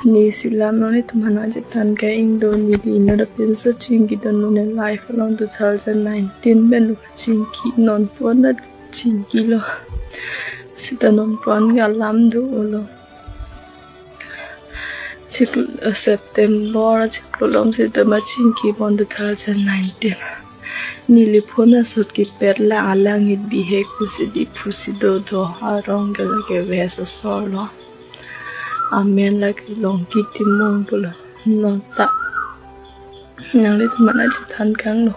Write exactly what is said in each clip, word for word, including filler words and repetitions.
Neli si lam nanglitum aphan nangchethan ke ingdo, neli inut apinso chingki dunlo, ne life along two thousand nineteen pen lo kachingki, non pon ta chingkilo. Seta non pon ke alam dolo. Chiklo, September chiklo along seta ma chingki pon two thousand nineteen. Neli phone asot kepet lang, alang it bihek pusi Diphu si do do arong ke lake West asor lo. Amen lake Longki Timung pulo. Non ta nanglitum aphan nangchethan kanglo.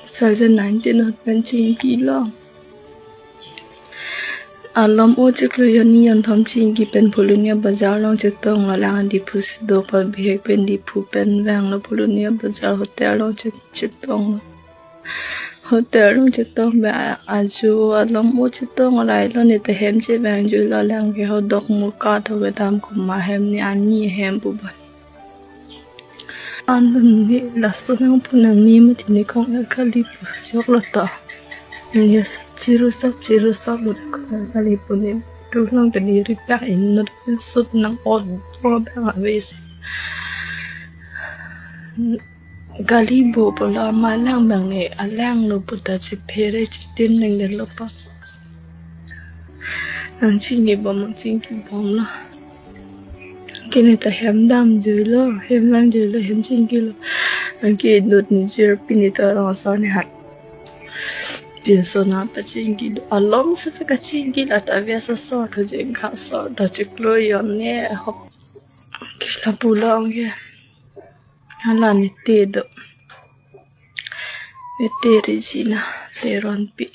Two thousand nineteen ahut pen chingkilo. Alom o chiklo jonni jonthom chingki pen Phuloni Bazar along chetonglo, alang Diphu si do apot bihek pen Diphu pen vanglo, Phuloni Bazar hotel along chet-, chetonglo. Hotel along chetong pen a-, ajo alom o chetong railo, ne ta hem chevangjuilo, alang ke ho dokmoka tho kedam komat hem, ne ani hem pu bom. Anun ne laso nangpu nangni mati, ne kong-er kali pu choklo ta. Ne sap chiru sap chiru sap lo, kong-er kali pu ne. Tu lang ta neli pak inut apinso nang-ot do bang ave si. Kali bo pulo, amat alang bang ne alang lo pu ta chephere chitin nangdetlo pa. Nangchingki bom, nangchingki bomlo. Ke ne ta hem damjuilo, hem vangjuilo, hem chingkilo. Anke inut ne jirpi, ne ta rong asor ne hat. Pinso nangpachingki do. Alom seta kachingki la ta West asor tho, Jengkha asor tho, chiklo jonni ahok. Ke lapulo ke. Hala ne te do. Ne te Regina Teronpi.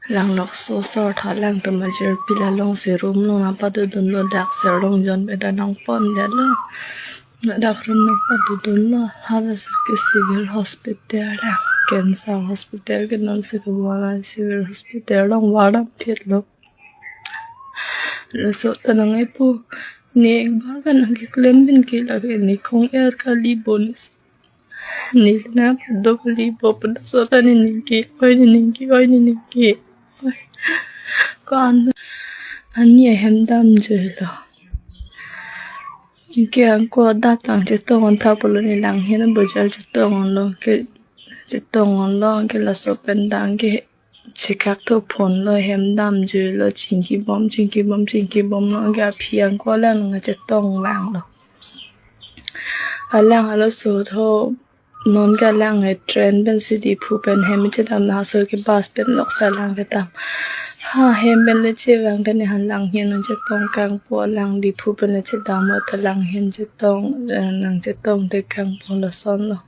Lang Lokso asor tha, alang ta ma jirpi, la along si room along nangpadodunlo, dak Sirlongjon pen ta nangpondetlo. Na dak room nangpadodunlo. Hala seta ke civil hospital, lang cancer hospital ke non si kebang, civil hospital along vardam phitlo. Laso ta nang-e pu, ne ekbar kan nangkeklem pen ke lake ne kong-er kali bo ne. Ne nang do kali bo pu laso ta ne ningke oi, ne ningke oi, ne ningke oi. Ko an ani ahem damjuilo. Ke angko adak tang chetong-on tha pulo, ne langhin Bazar chetong-onlo, ke chetong-onlo, ke laso pen tang ke chekak tho phone lo, hem damjuilo, chingki bom, chingki bom, chingki bomlo, ke aphi angko alang nangchetong vanglo. Alang halaso tho, non ke alang ke train pensi Diphu pen hem chedam, laso ke bus pen lok si alang kedam. Ha, hem pen le chevang ke ne han langhin nangchetong kangpo, alang Diphu pen le chedam, ta langhin chetong, eh, nangchetongde kangpo, lasonlo.